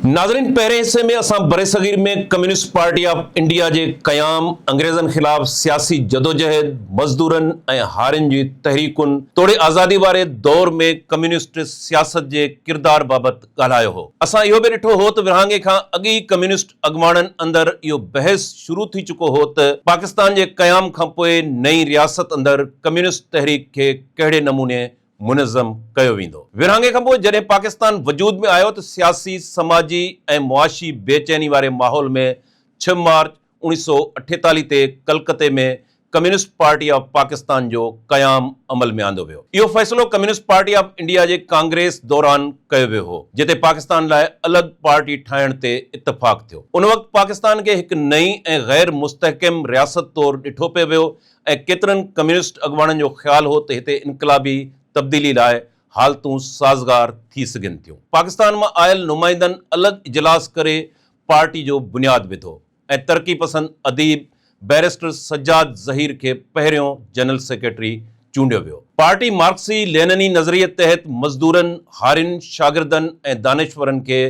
ناظرين پهرين حصي ۾ اسان برصغير ۾ ڪميونسٽ پارٽي آف انڊيا جي قيام، انگريزن خلاف سياسي جدوجهد، مزدورن ۽ هارين جي تحريڪن توڙي آزادي واري دور ۾ ڪميونسٽ سياست جي ڪردار بابت ڳالهايو هو. اسان اهو به ڏٺو هو ته ورهاڱي کان اڳ ئي ڪميونسٽ اڳواڻن اندر اهو بحث شروع ٿي چڪو هو ته پاڪستان جي قيام کانپوء نئين رياست اندر ڪميونسٽ تحريڪ کي ڪهڙي نموني منظم ڪيو ويندو. ورهاڱي کانپوء جڏهن پاڪستان وجود ۾ آيو ته سياسي، سماجي ۽ معاشي بي چيني واري ماحول ۾ ڇهه مارچ 1948 تي ڪلڪتي ۾ ڪميونسٽ پارٽي آف پاڪستان جو قيام عمل ۾ آندو ويو. اهو فيصلو ڪميونسٽ پارٽي آف انڊيا جي ڪانگريس دوران ڪيو ويو هو، جتي پاڪستان لاء الڳ پارٽي ٺاهڻ تي اتفاق ٿيو. ان وقت پاڪستان کي هڪ نئين ۽ غير مستحڪم رياست طور ڏٺو پئي ويو ۽ ڪيترن ڪميونسٽ اڳواڻن جو خيال هو ته هتي انقلابي تبديلي لاء حالتون سازگار ٿي سگهن ٿيون. پاڪستان مان آيل نمائندن الڳ اجلاس ڪري پارٽي جو بنياد وڌو ۽ ترقي پسند اديب بئريسٽر سجاد ظهير کي پهريون جنرل سيڪريٽري چونڊيو ويو. پارٽي مارڪسي لينني نظريي تحت مزدورن، هارين، شاگردن ۽ دانشورن کي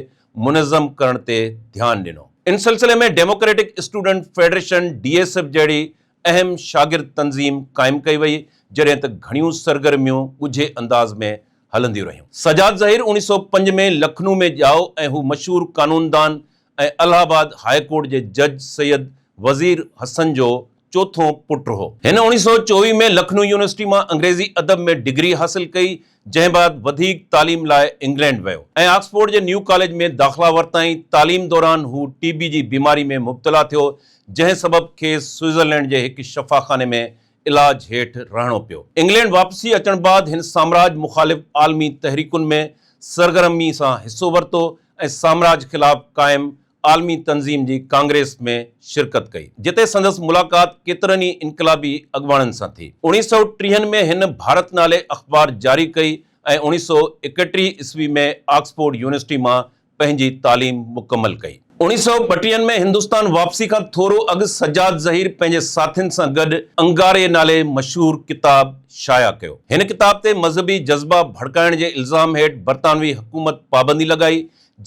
منظم ڪرڻ تي ڌيان ڏنو. ان سلسلي ۾ democratic student federation, D S F, جهڙي اهم شاگرد تنظيم قائم ڪئي وئي، جڏهن ته گهڻيون سرگرميون ڳجهي انداز ۾ هلنديون رهيون. سجاد ظهير 1905 ۾ لکنو ۾ ڄائو ۽ هو مشهور قانوندان ۽ الهه آباد هاء ڪورٽ جي جج سيد وزير حسن جو چوٿون پٽ هو. هن 1924 ۾ لکنو يونيورسٽي مان انگريزي ادب ۾ ڊگري حاصل ڪئي، جنهن بعد وڌيڪ تعليم لاء انگلينڊ ويو ۽ آڪسفورڊ جي نيو ڪاليج ۾ داخلا ورتائين. تعليم دوران هو ٽي بي جي بيماري ۾ مبتلا ٿيو، جنهن سبب کيس سوئٽزرلينڊ جي هڪ شفاخاني ۾ علاج هيٺ رهڻو پيو. انگلينڊ واپسي اچڻ بعد هن سامراج مخالف عالمي تحريڪن ۾ سرگرمي سان حصو ورتو ۽ سامراج خلاف قائم عالمي تنظيم جي ڪانگريس ۾ شرڪت ڪئي، جتي سندس ملاقات ڪيترن ئي انقلابي اڳواڻن سان ٿي. اوڻيهه سئو ٽيهن ۾ هن ڀارت نالي اخبار جاري ڪئي ۽ اوڻيهه سئو ايڪٽيهه عيسوي ۾ آڪسفورڊ يونيورسٽي مان پنهنجي تعليم مڪمل ڪئي. اوڻيهه سئو ٻٽيهن ۾ هندستان واپسي کان ٿورو اڳ سجاد ظهير پنهنجي ساٿين سان گڏ انگاري نالي مشهور ڪتاب شايع ڪيو. هن ڪتاب تي مذهبي جذبا ڀڙڪائڻ جي الزام هيٺ برطانوي حڪومت پابندي لڳائي،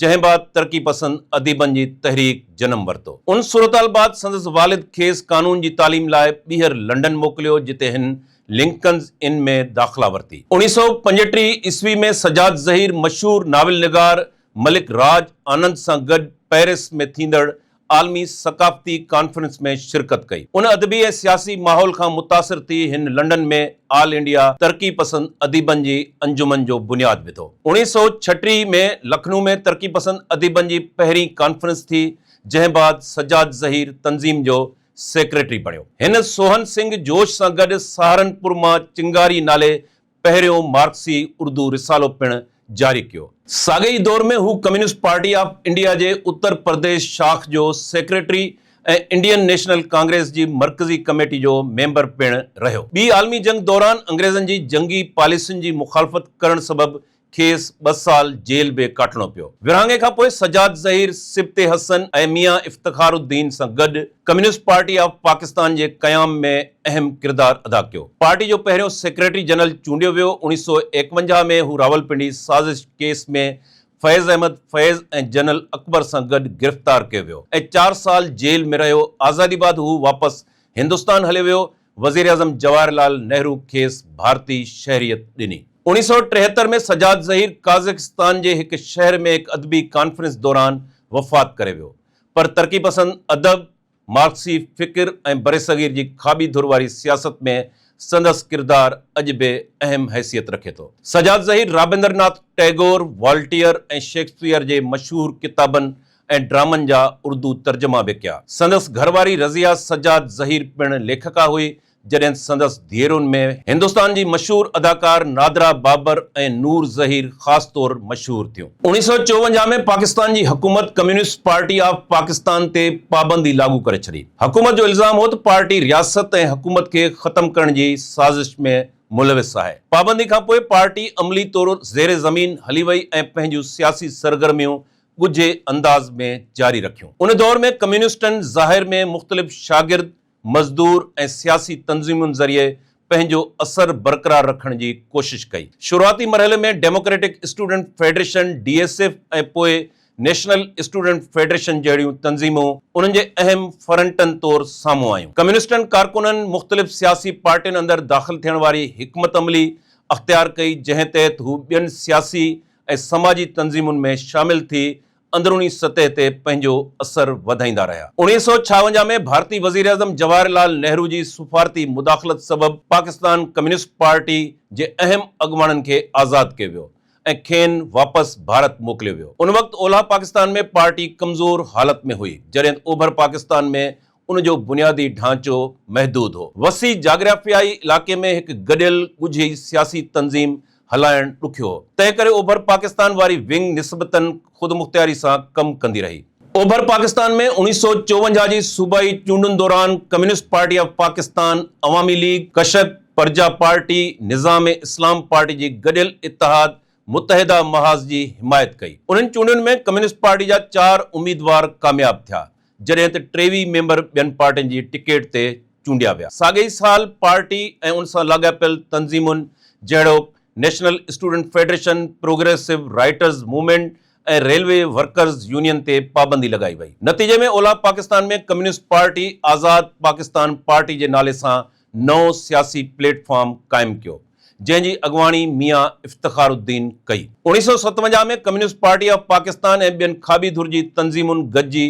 جنهن بعد ترقي پسند اديبن جي تحريڪ جنم ورتو. ان صورتحال بعد سندس والد کيس قانون جي تعليم لاء ٻيهر لنڊن موڪليو، جتي هن لنڪنز ان ۾ داخلا ورتي. 1935 عيسوي ۾ سجاد ظهير مشهور ناول نگار ملڪ راج آنند سان گڏ پئرس ۾ ٿيندڙ عالمي ثقافتي ڪانفرنس ۾ شرڪت ڪئي. ان ادبي ۽ سياسي ماحول کان متاثر ٿي هن لنڊن ۾ آل انڊيا ترقي پسند اديبن جي انجمن جو بنياد وڌو. 1936 ۾ لکنو ۾ ترقي پسند اديبن جي پهرين ڪانفرنس ٿي، جنهن بعد سجاد ظهير تنظيم جو سيڪريٽري بڻيو. هن سوهن سنگهه جوش سان گڏ سهارنپور مان چنگاري نالي پهريون مارڪسي اردو رسالو پڻ جاري ڪيو. ساڳئي ئي دور ۾ هو ڪميونسٽ پارٽي آف انڊيا جي اتر پرديش شاخ جو سيڪريٽري ۽ انڊين نيشنل ڪانگريس جي مرڪزي ڪميٽي جو ميمبر پڻ رهيو. ٻي عالمي جنگ دوران انگريزن جي جنگي پاليسين جي مخالفت ڪرڻ سبب کيس ٻه سال جيل به ڪاٽڻو پيو. ورهاڱي کان پوء سجاد ظهير، سبط حسن ۽ ميان افتخار الدين سان گڏ ڪميونسٽ پارٽي آف پاڪستان جي قيام ۾ اهم ڪردار ادا ڪيو. پارٽي جو پهريون سيڪريٽري جنرل چونڊيو ويو. 1951 ۾ هو راولپنڊي سازش ڪيس ۾ فيض احمد فيض ۽ جنرل اڪبر سان گڏ گرفتار ڪيو ويو ۽ چار سال جيل ۾ رهيو. آزادي بعد هو واپس هندستان هليو ويو. وزيراعظم جواهر لال نهرو کيس ڀارتي شهريت ڏني. 1973 ۾ سجاد ظهير قازقستان جي هڪ شهر ۾ هڪ ادبي ڪانفرنس دوران وفات ڪري ويو، پر ترقي پسند ادب، مارڪسي فڪر ۽ برصغير جي کاٻي ڌر واري سياست ۾ سندس ڪردار اڄ به اهم حيثيت رکي ٿو. سجاد ظهير رابندر ناٿ ٽئگور، والٽيئر ۽ شيڪسپيئر جي مشهور ڪتابن ۽ ڊرامن جا اردو ترجما به ڪيا. سندس گهرواري رضيه سجاد ظهير پڻ ليکڪا هئي، جڏهن سندس ڌيئرن ۾ هندستان جي مشهور اداڪار نادره بابر ۽ نور ظهير خاص طور مشهور ٿيون. 1954 ۾ پاڪستان جي حڪومت ڪميونسٽ پارٽي آف پاڪستان تي پابندي لاڳو ڪري ڇڏي. حڪومت جو الزام هو ته پارٽي رياست ۽ حڪومت کي ختم ڪرڻ جي سازش ۾ ملوث آهي. پابندي کانپوء پارٽي عملي طور زير زمين هلي وئي ۽ پنهنجون سياسي سرگرميون ڳجهي انداز ۾ جاري رکيون. ان دور ۾ ڪميونسٽن ظاهر ۾ مختلف شاگرد، مزدور ۽ سياسي تنظيمن ذريعي پنهنجو اثر برقرار رکڻ جي ڪوشش ڪئي. شروعاتي مرحلي ۾ democratic student federation, D S F, ۽ پوء نيشنل اسٽوڊنٽ فيڊريشن جهڙيون تنظيمون انهن جي اهم فرنٽن طور سامهون آيون. ڪميونسٽن ڪارڪنن مختلف سياسي پارٽين اندر داخل ٿيڻ واري حڪمت عملي اختيار ڪئي، جنهن تحت هو ٻين سياسي ۽ سماجي تنظيمن ۾ شامل ٿي اندروني سطح تي پنهنجو اثر وڌائيندا رهيا. 1956 ۾ ڀارتي وزيراعظم جواهر لال نهرو جي سفارتي مداخلت سبب پاڪستان ڪميونسٽ پارٽي جي اهم اڳواڻن کي آزاد ڪيو ويو. ۽ کين واپس ڀارت موڪليو ويو. ان وقت اولهه پاڪستان ۾ پارٽي ڪمزور حالت ۾ هئي، جڏهن ته اوڀر پاڪستان ۾ ان جو بنيادي ڍانچو محدود هو. وسيع جاگرافيائي علائقي ۾ هڪ گڏيل ڳجهي سياسي تنظيم هلائڻ ڏکيو هو، تنهنڪري اوڀر پاڪستان واري ونگ نسبتاً خودمختياري سان ڪم ڪندي رهي. اوڀر پاڪستان ۾ 1954 جي صوبائي چونڊن دوران communist party of Pakistan, Awami league, Krishak Praja party, Nizam Islam party جي گڏيل اتحاد متحده محاذ جي حمايت ڪئي. انهن چونڊن ۾ ڪميونسٽ پارٽي جا چار اميدوار ڪامياب ٿيا، جڏهن ته 23 ميمبر ٻين پارٽين جي ٽڪيٽ تي چونڊيا ويا. ساڳئي سال پارٽي ۽ ان سان لاڳاپيل تنظيمن جهڙوڪ national student federation, progressive writers movement ۽ railway workers union تي پابندي لڳائي وئي. نتيجي ۾ اولهه پاڪستان ۾ ڪميونسٽ پارٽي آزاد پاڪستان پارٽي جي نالي سان نئون سياسي پليٽ فارم قائم ڪيو، جنهن جي اڳواڻي ميان افتخار الدين ڪئي. 1957 ۾ ڪميونسٽ پارٽي آف پاڪستان ۽ ٻين کاٻي ڌر جي تنظيمن گڏجي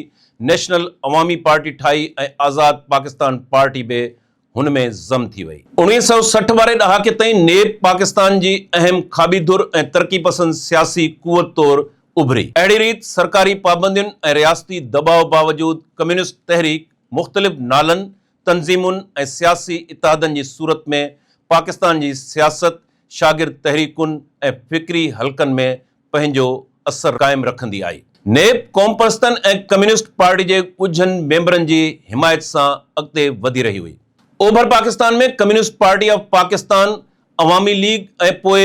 نيشنل عوامي پارٽي ٺاهي ۽ آزاد پاڪستان پارٽي به هن ۾ ضم ٿي وئي. 1960 واري ڏهاڪي تائين نيپ پاڪستان جي اهم کاٻي ڌر ۽ ترقي پسند سياسي قوت طور اڀري. اهڙي ريت سرڪاري پابندين ۽ رياستي دٻاء باوجود ڪميونسٽ تحريڪ مختلف نالن، تنظيمن ۽ سياسي اتحادن جي صورت ۾ پاڪستان جي سياست، شاگرد تحريڪن ۽ فڪري حلقن ۾ پنهنجو اثر قائم رکندي آئي. نيپ قومپرستن ۽ ڪميونسٽ پارٽي جي ڳجهن ميمبرن جي حمايت سان اڳتي وڌي رهي هئي. اوڀر Pakistan ۾ communist party of Pakistan, Awami league ۽ پوء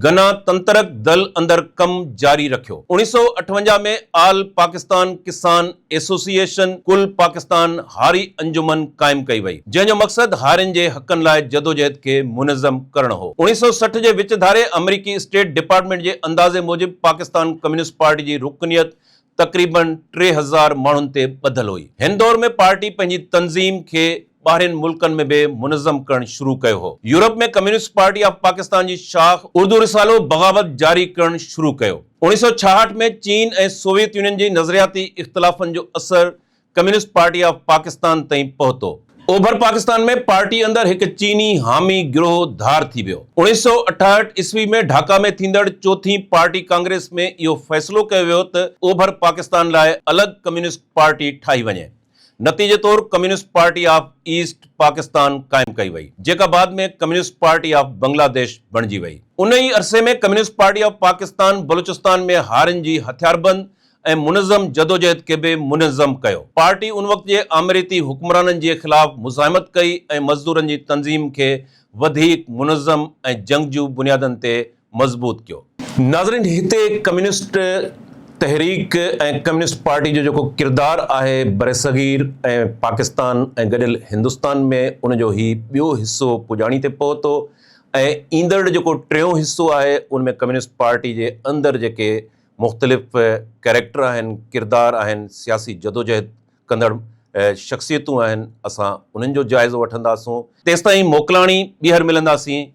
گنا تنترڪ دل اندر ڪم جاري رکيو. 1958 ۾ آل پاڪستان ڪسان ايسوسيئيشن، ڪل پاڪستان هاري انجمن قائم ڪئي وئي، جنهن جو مقصد هارين جي حقن لاء جدوجهد کي منظم ڪرڻ هو. 1960 جي وچ ڌاري آمريڪي اسٽيٽ ڊپارٽمينٽ جي اندازي موجب پاڪستان ڪميونسٽ پارٽي جي رڪنيت تقريباً 3000 ماڻهن تي ٻڌل هئي. هن دور ۾ پارٽي پنهنجي تنظيم کي ٻاهرين ملڪن ۾ به منظم ڪرڻ شروع ڪيو هو. Europe ۾ communist party of Pakistan جي شاخ اردو رسالو بغاوت جاري ڪرڻ شروع ڪيو. 1966 ۾ چين ۽ سوويت يونين جي نظرياتي اختلافن جو اثر ڪميونسٽ پارٽي آف پاڪستان تائين پهتو. اوڀر پاڪستان ۾ پارٽي اندر هڪ چيني حامي گروهه ڌار ٿي ويو. 1968 عيسوي ۾ ڍاڪا ۾ ٿيندڙ چوٿين پارٽي ڪانگريس ۾ اهو فيصلو ڪيو ويو ته اوڀر پاڪستان لاء الڳ ڪميونسٽ پارٽي ٺاهي وڃي. نتيجي طور communist party of east Pakistan قائم ڪئي وئي، جيڪا بعد ۾ ڪميونسٽ پارٽي آف بنگلاديش بڻجي وئي. ان ئي عرصي ۾ communist party of Pakistan Balochistan ۾ هارين جي هٿياربند ۽ منظم جدوجهد کي به منظم ڪيو. پارٽي ان وقت جي آمريتي حڪمرانن جي خلاف مزاحمت ڪئي ۽ مزدورن جي تنظيم کي وڌيڪ منظم ۽ جنگجو بنيادن تي مضبوط ڪيو. ناظرين هتي ڪميونسٽ تحريڪ ۽ ڪميونسٽ پارٽي جو جيڪو ڪردار آهي برصغير ۽ پاڪستان ۽ گڏيل هندستان ۾ ان جو هي ٻيو حصو پڄاڻي تي پهتو ۽ ايندڙ جيڪو ٽيون حصو آهي ان ۾ ڪميونسٽ پارٽي جي اندر جيڪي مختلف ڪيريڪٽر آهن ڪردار آهن سياسي جدوجهد ڪندڙ شخصيتون آهن اسان انهن جو جائزو وٺنداسون تيستائين موڪلاڻي ٻيهر ملنداسين.